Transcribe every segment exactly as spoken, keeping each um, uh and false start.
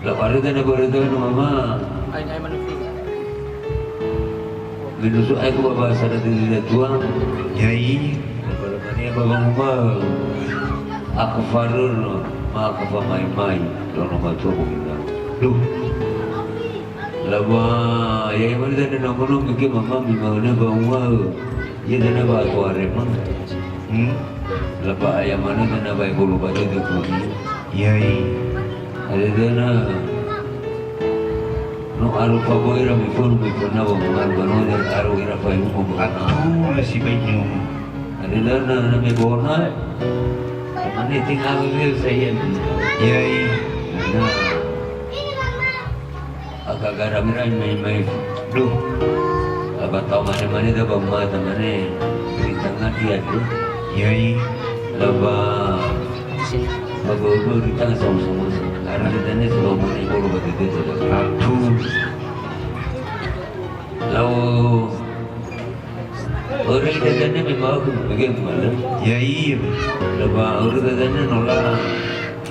Labaröda na baröda no mama. Ai, ai, manusia. Menusu ai ku baba sada diri datua. Yai. Labaröda ni baba mama. Aku farur no, ma aku fa mai-mai. Lono matua bu kita. Duh. Laba, yai mana dana na mono mege mama mi mauna ba ua. Iya dana ba atu arema. Hmm? Laba aya mana dana ba ebolo ba dede kuni. Yai. Ada dana. No aru fabo ira mi fonu mi fona wa mangan ba no dan aru ira fa ihumo ba. Atu na si bainyo. Ada dana na me bona. Mane tinggal dia saya. Yai. Nah. Aga gara mera mai, mai. Duh. Aba tau mane-mane da ba ma da mane. Rintangan dia tu. Yai. Laba. Laba udu rintangan sama-sama. Karena kita ni sebab mana ibu rumah kita tu. Aduh. Lau. Orang kita ni memang aku pergi mana. Yai. Laba orang kita ni nolak.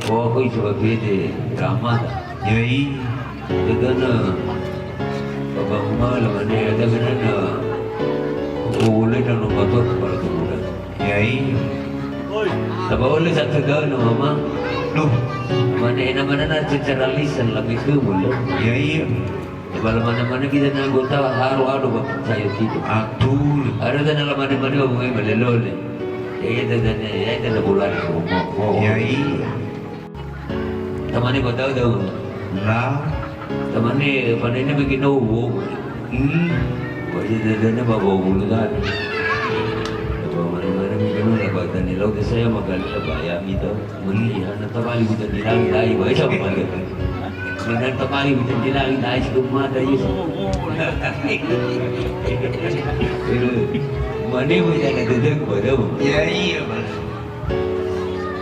Oh, aku sebab dia drama. Yai. Dödöna, ba, ba uma lamane, ada menana, ole na no matua kepala kemuda. Yai. Laba ole satu gaul no mama. Duh. Mane ena manana secara lisan lagi ke mula. Yai. Laba lamane-mane kita na anggota haro ado ba saya kita. Aduh. Ada dana lamane-mane ba bungai malelole. Ya, ya, dana, ya, dana bulan. Yai. Tamane ba dau-dau. La. Tamane, panene mege no wo. Hmm. Wa iya dadane ba bau bulu dan. Ba mana-mana mege no la ba tani lau ke saya magali la ba ya mi tau. Meni hana tabali hutan di langit ai, ba isa ba. Mana tabali hutan di langit ai, sebelum mata Yesus. Mane mo ya na dede ku ba dau. Ya, iya, Mas.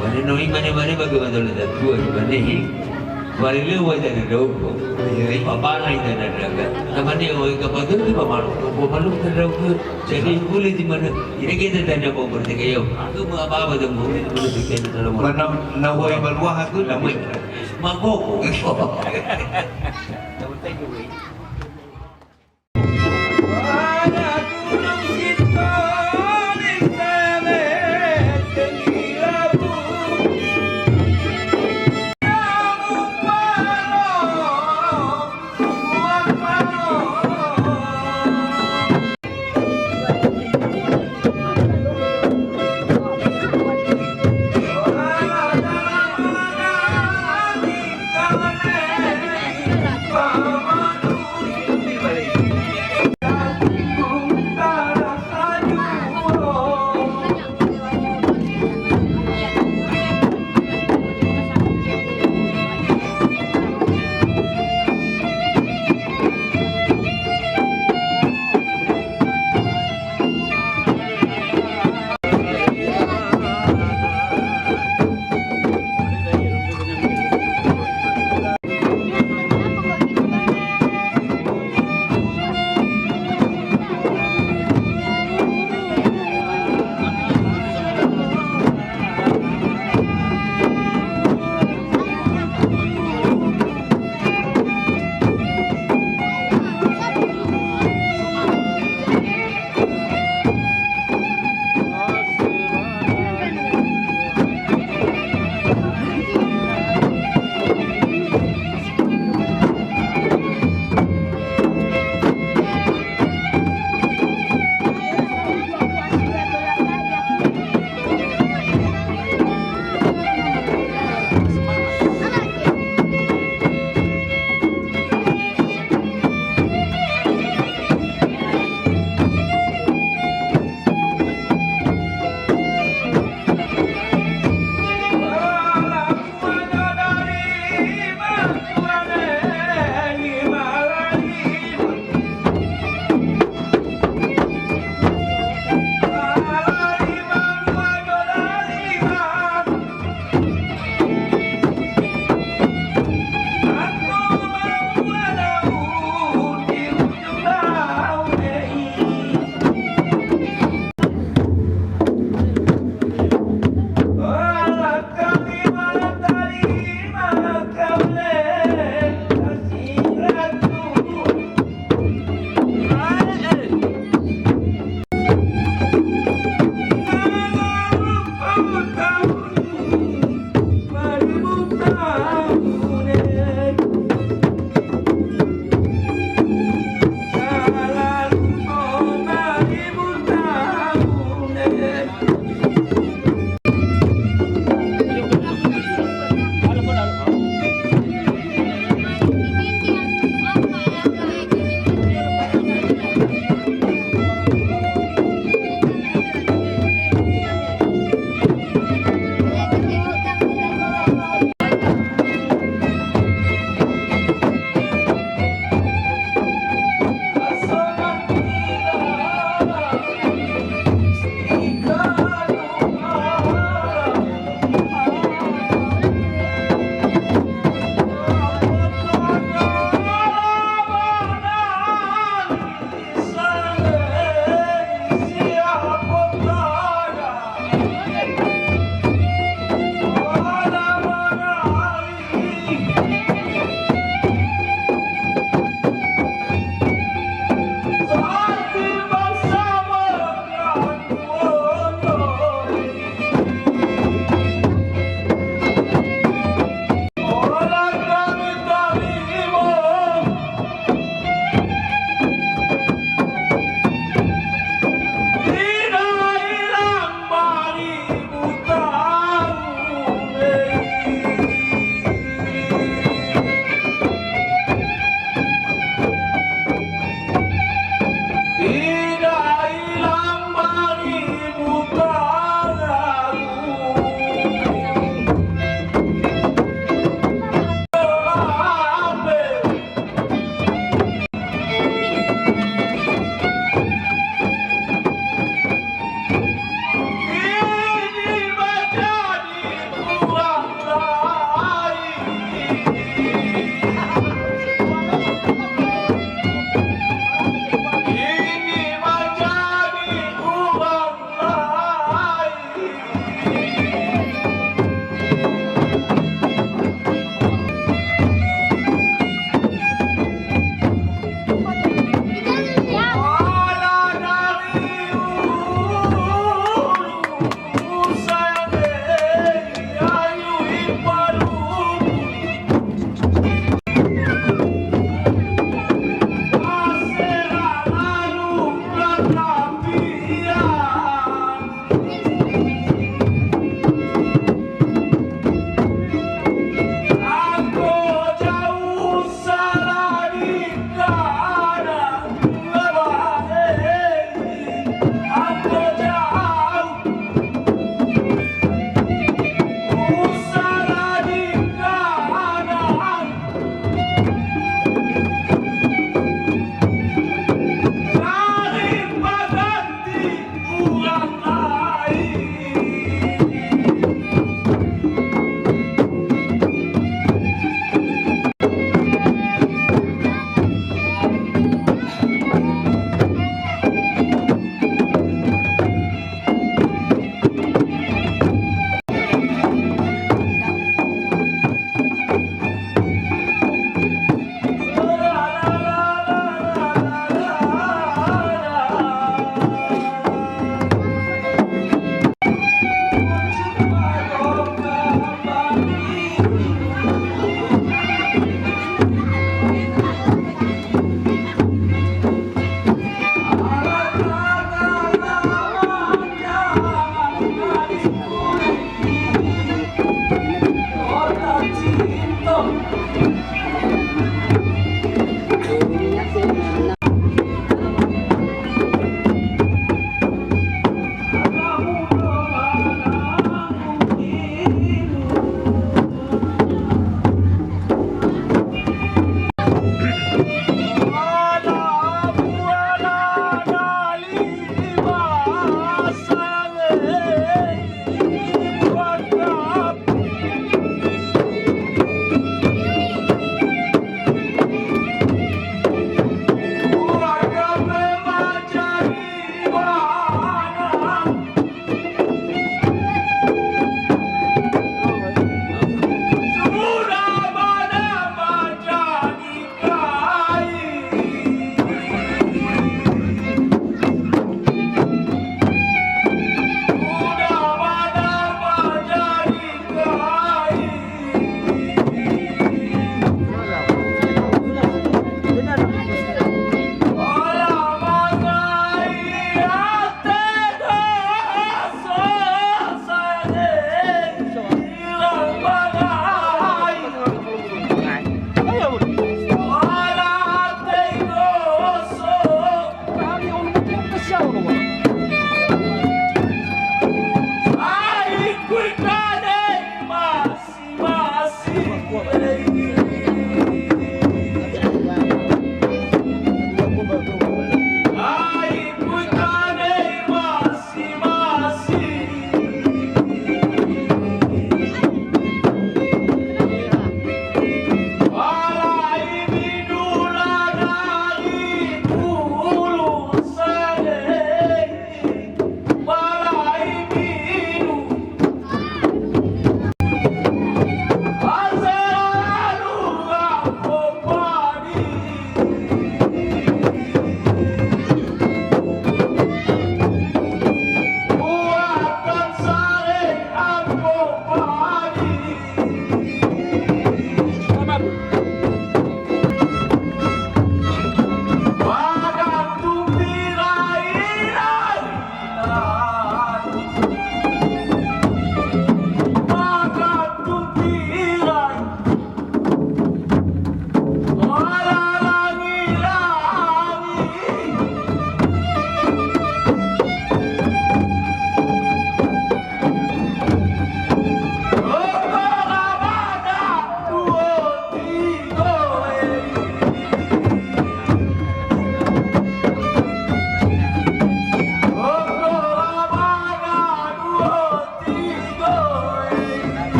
Mane no imane-mane bagi madola datua imane hi. Mane lö wa ita na daogo. Iya, iya. Babana ita na daga. Tamane o ika badögi ba malu. Ba malu ta daogo. Jadi hulö di mana? Ina kita tanya ba bertanya yo. Aku mau apa-apa dan mau hulö di mana kita dalam. Mana na wa ibalua aku na mo. Magogo.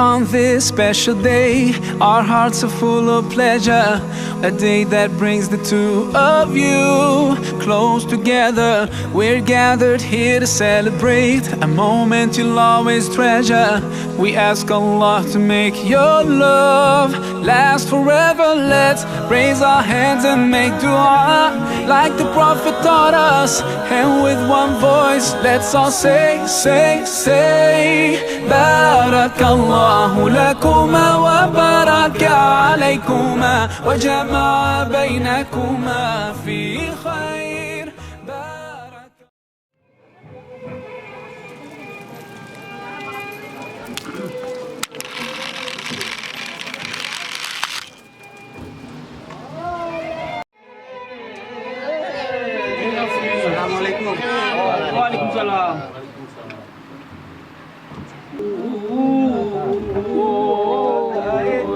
On this special day, our hearts are full of pleasure. A day that brings the two of you close together. We're gathered here to celebrate a moment you'll always treasure. We ask Allah to make your love last forever. Let's raise our hands and make dua like the Prophet taught us. And with one voice, let's all say, say, say, بارك الله لكما وبارك عليكما وجمع بينكما في خير. بارك Assalamualaikum. Waalaikumsalam.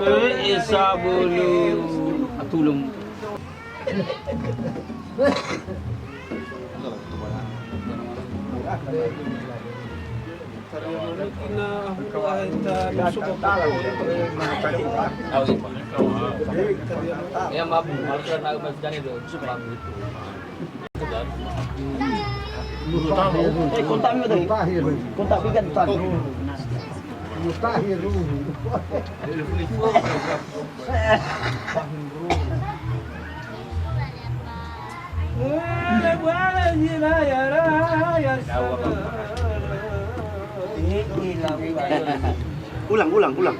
Eh, esa bulu. Atulung. Ya, maaf, maaf, karena Mas Jani itu, maaf. Eh, kontak mi tadi. Kontak mi kan tadi. Mustahil. Ulang, ulang, ulang.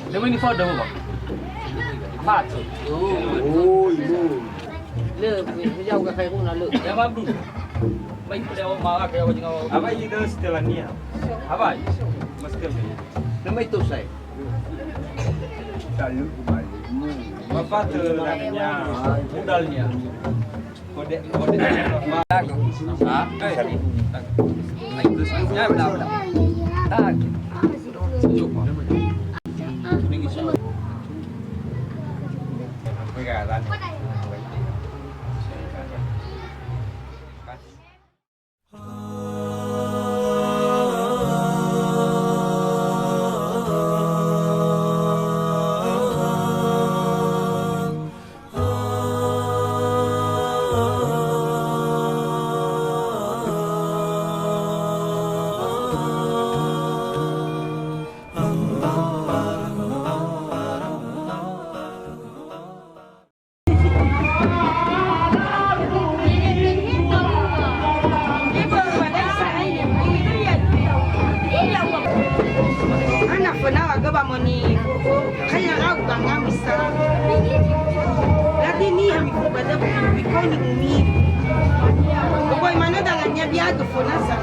Lö möi nifaodahö, Bang. Afatsö. Oh, inu. Lö, me, me jauh ka khairuna lö. Ya, Bang, Bru. Mai pada awak marah, kayak awak jengah. Apa ini dah setelahnya? Apa? Masker ni. Nama itu saya? Bapak tu namanya modalnya. Kode, kode. Hah? Eh. Tak. Ana föna wa gö ba moni. Kaya rau ba ngami sa. Lati niha mi ko ba da mi ko ni umi. Ko boy mana dalannya dia ke föna sa.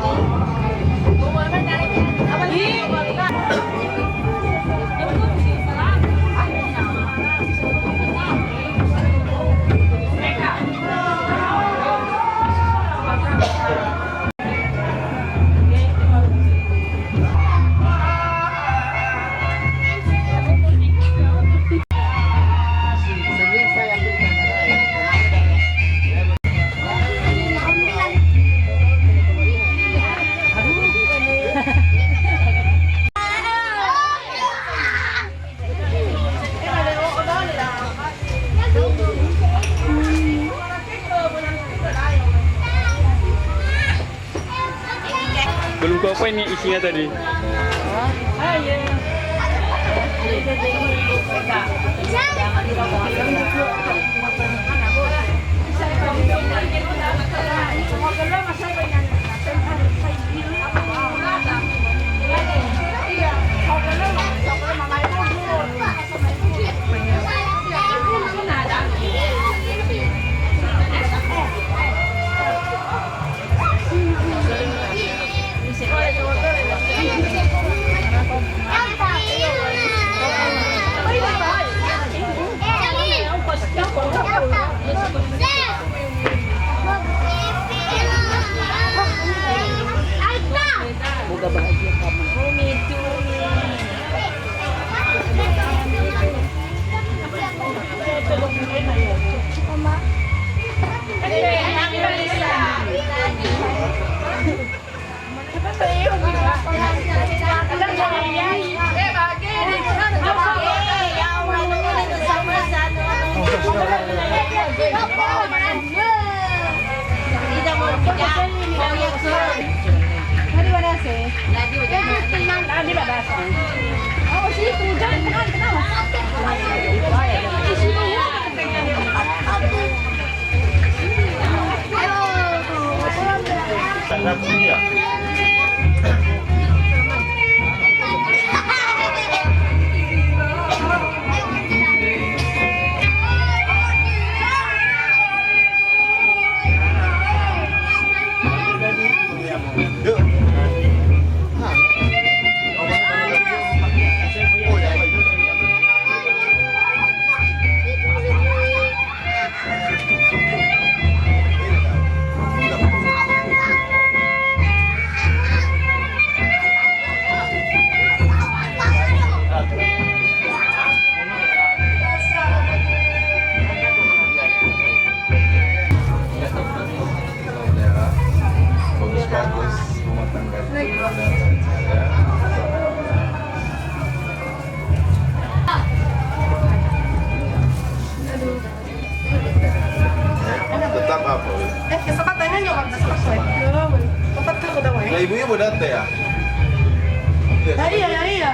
Belum kuapain nih isinya tadi. Bahagia kamu. Umi, tumi. Bagus-bagus rumah tangga saya. Tetap apa? Eh, kesempatan ini nggak apa-apa, kesempatan. Tetap ke kota, ya? Lah, ibu-ibu datang ya? Iya, iya, iya.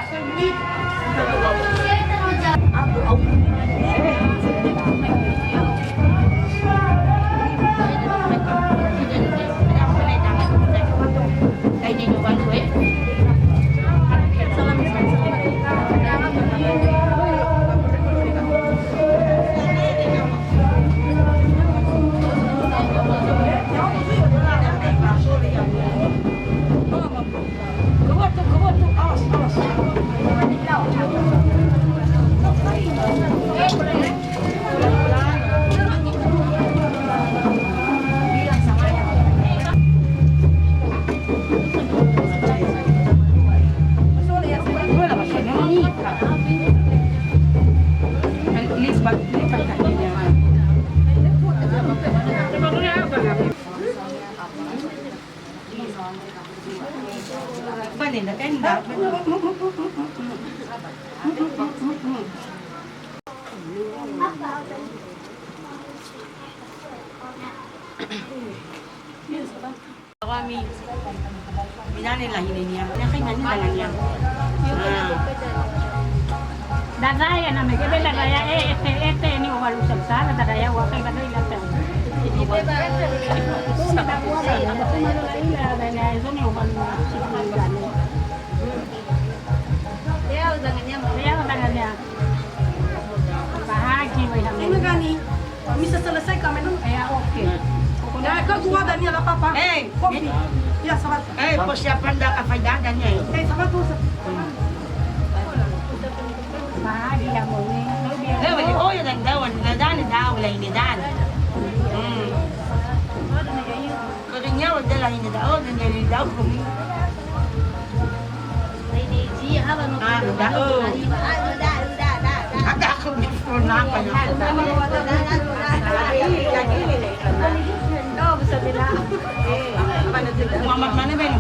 Awami, minane lahinenia. Ina kai nani danania. Ah. Dadaya na mege be dadaya e, ete, ete, ni owalu sara, dadaya wa kai badai la pe. Dadaya zone owalu sara. Ya, undangannya. Ya, undangannya. Bahagi, wai, ini gani. Bisa selesai kami dulu. Ya, oke. Ya, kau dua dan ni apa-apa. Eh, kopi. Ya, sabar. Eh, persiapan dah apa dah dan ya. Eh, sabar tuh. Bahagi ya, mau ni. Eh, wali, oh, ya, dan dawan, dan dawan, lah ini dan. Hmm. Keringnya udah lah ini dah, oh, dan jadi daun. Ah, udah, oh. Ada aku pernah apa ya? Oh, bisa bilang. Muhammad mana, Ben?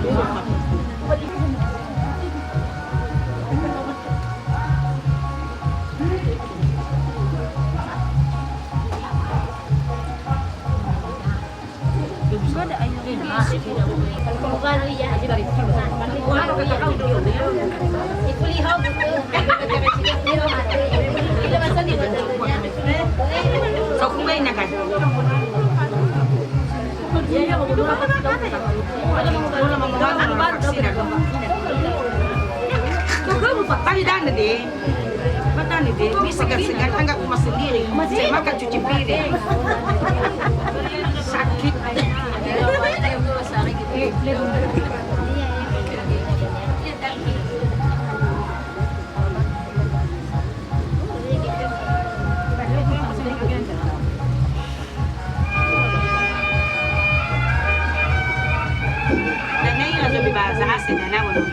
Tadi dana deh. Matane deh, ini segar-segar, tangga rumah sendiri. Saya makan cuci piring. Sakit. Dana ira zo bi bahasa asing, dana wano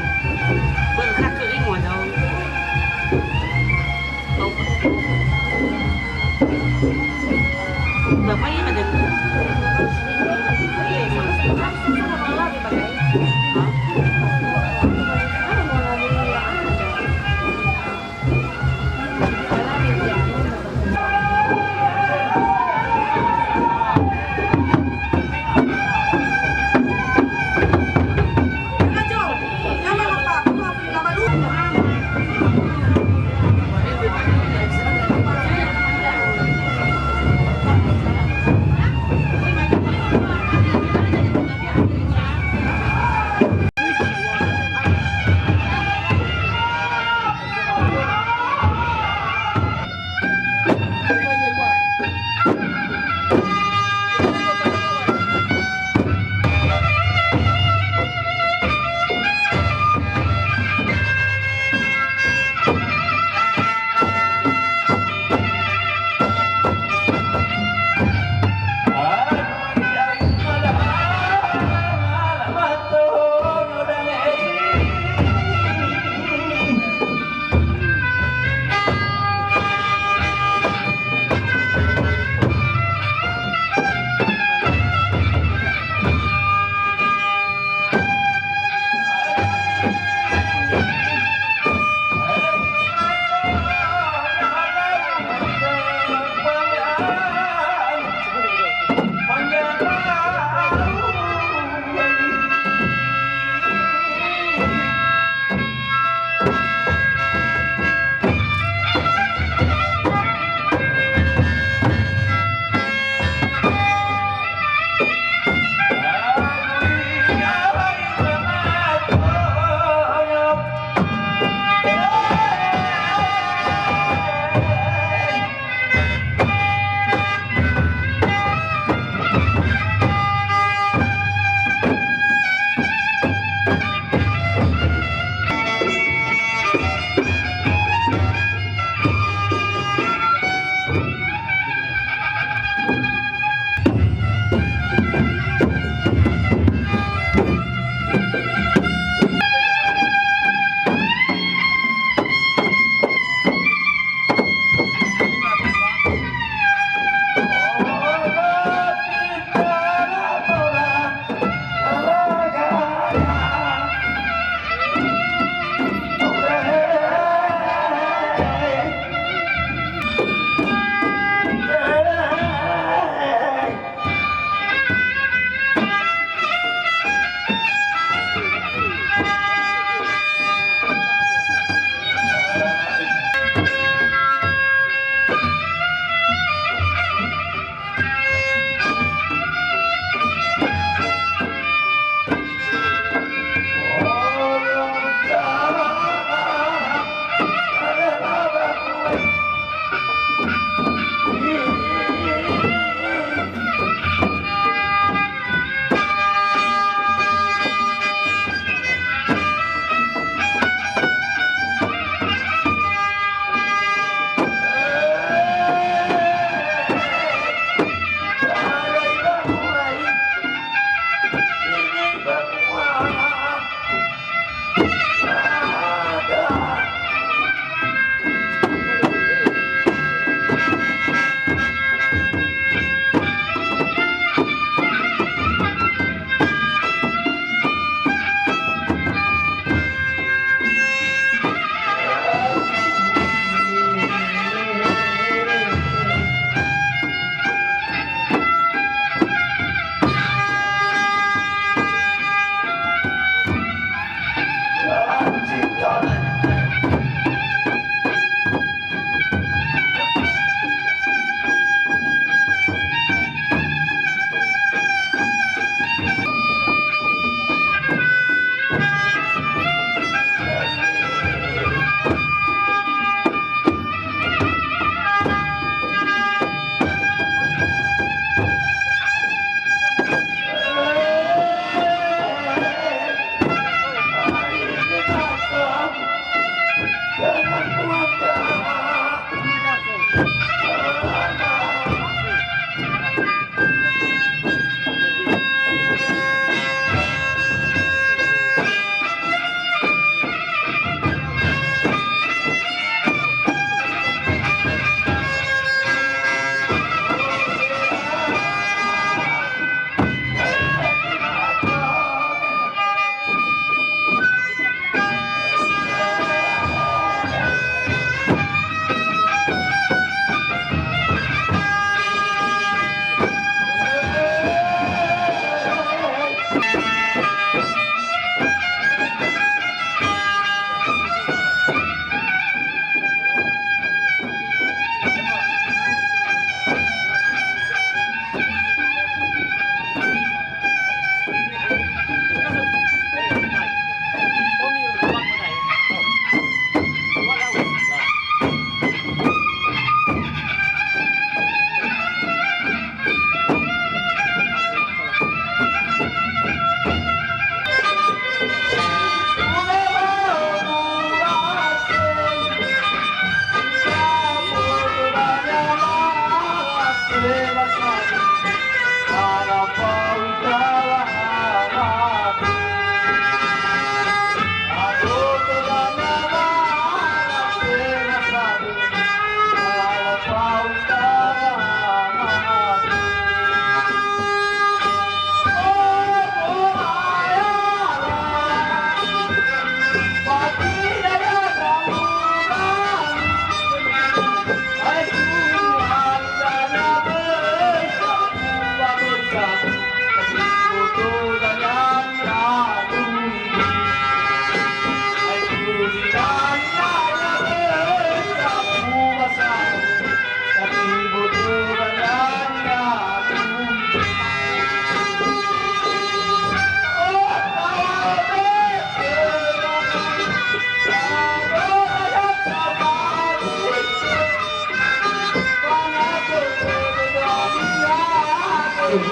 Ready?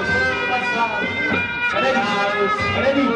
Ready?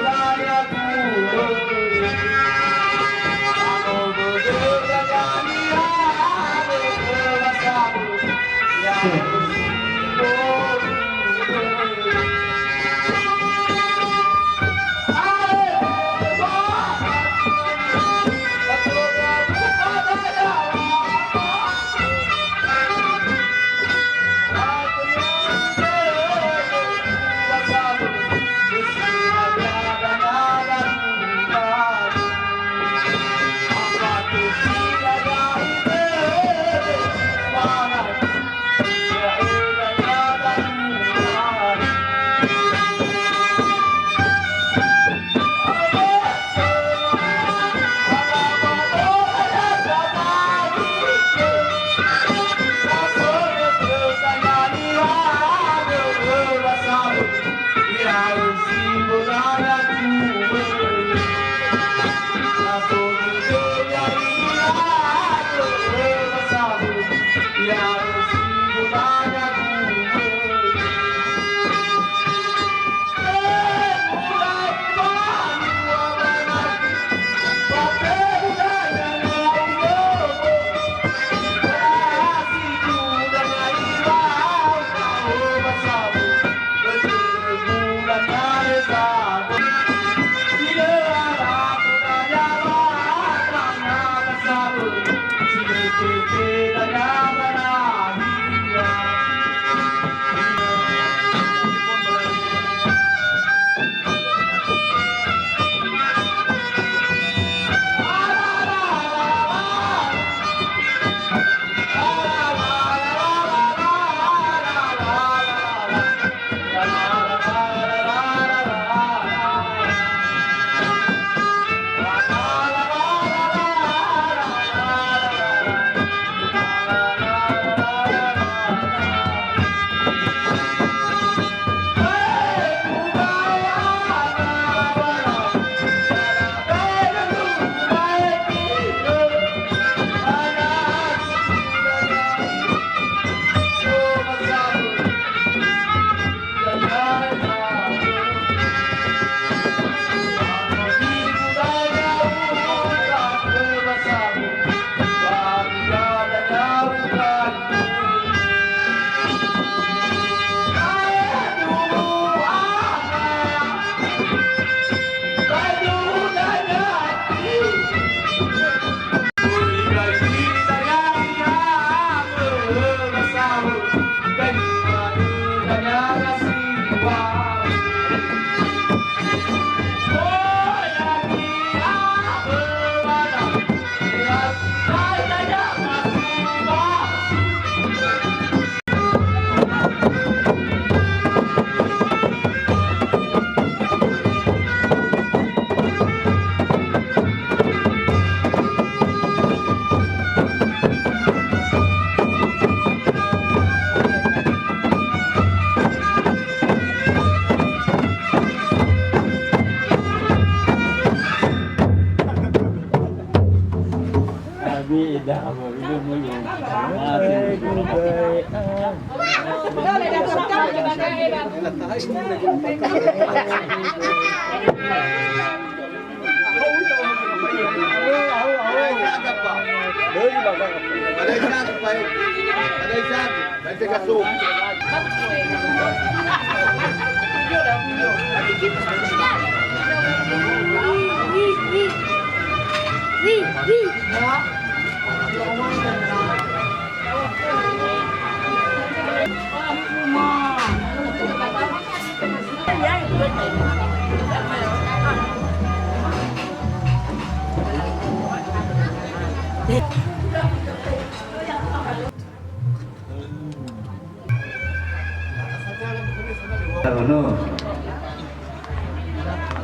Tarono.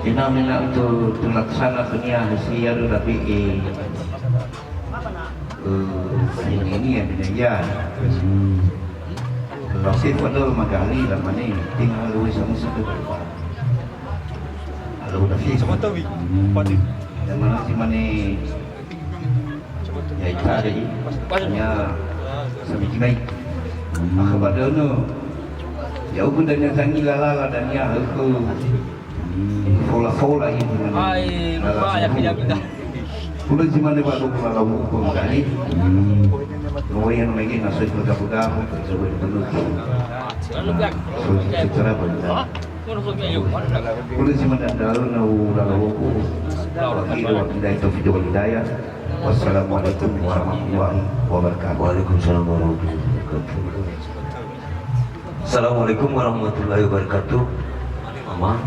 Ina mina untuk terlaksana khönia hasil yaru rabi e. Eh, ini, ini ya, ini ya. Hmm. Lalu si pada magali lah mani, tinggal dua sama satu. Lalu dah si. Sama tahu, Wi? Hmm. Yang mana si mani? Ya, ita ada i. Hanya sami kinai. Hmm. Akhbar dulu. Ya'ugö dania zangila lala dania hökhö. Fola-fola itu namanya. Ai, lupa ya, ya, ya. Hulö zi manö ba dua puluh lala wuku kali. Noya namanya naso itu gabu-gabu, itu benar. So, secara benar. Hulö zi manö daun na lala wuku. Wa akhiru da'wana anil hamdulillahi rabbil alamin. Wassalamualaikum warahmatullahi wabarakatuh. Waalaikumsalam warahmatullahi wabarakatuh. Assalamualaikum warahmatullahi wabarakatuh. Mama.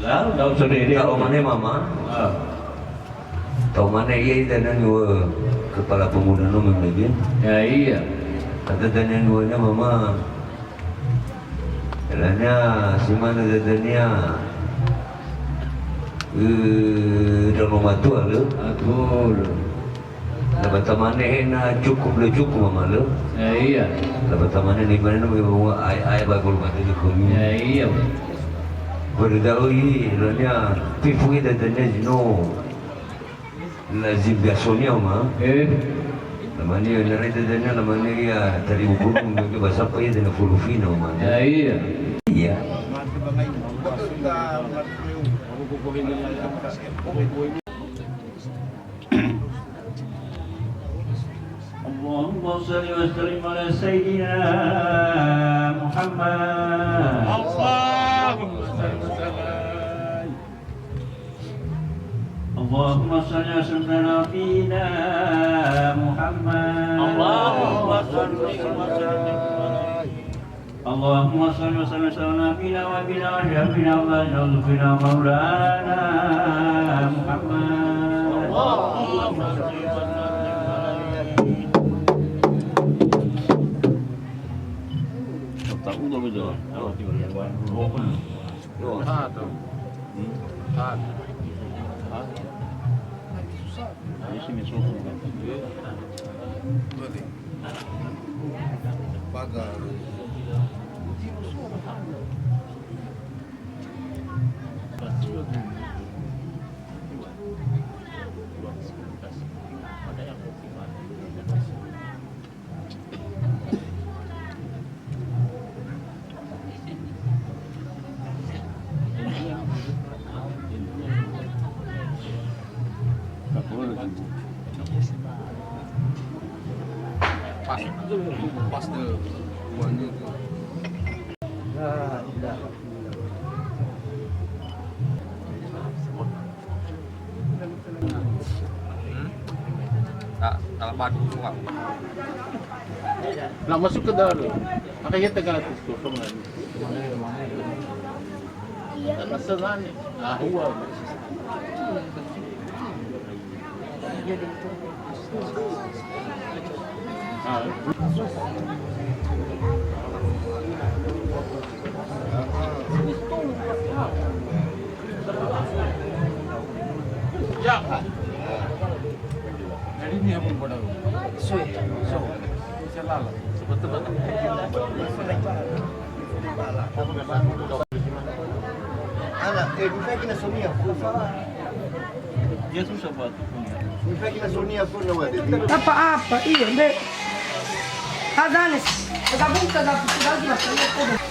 Lalu, lalu, sudah ini. Kalau mana, Mama? Ah. Tahu mana ia itu, dan dua kepala pemuda no memegin? Ya, iya. Kata, dan dua nya, Mama. Elanya, si manö dödönia? Eh, daun matua, lö? Atul. Laba tamane he na cukup lö cukup, Mama, lö? Ya, iya. Laba tamane ni mana no memang ai, ai ba gol mati di kumi. Ya, iya. Berdaloi, elanya, pifu ida dödönia zi no. Lazim biasonia, Oma. Eh. Lamania, na reda dania, lamania ia tari ukurung, mungkin bahasa apa ia, dana fulufina, Oma. Ya, iya. Iya. اللهم صل وسلم على سيدنا محمد. اللهم صل وسلم. اللهم صل وسلم على نبينا محمد. اللهم صل وسلم عليه. اللهم صل وسلم على نبينا وحبيبنا وشفيعنا وذخرنا مولانا محمد. اللهم صل وسلم عليه. Pas, pas tuh buahnya tuh. Hmm? Tak, tak lepas dulu, Pak. Nak masuk ke dalam. Makanya tengah tu kosong lagi. Iya. Tak masa lagi. Ah, uang. Ya. Jadi ini yang membuat aku. Sui. So. Selalu. Seperti mana? Ana, eh, bukan kena Sonia, full. Dia susah buat tu punya. Bukan kena Sonia, full, no, ada. Apa-apa, iya, Ndre. Hazanes, tegabung, tegabung, tegabung, tegabung.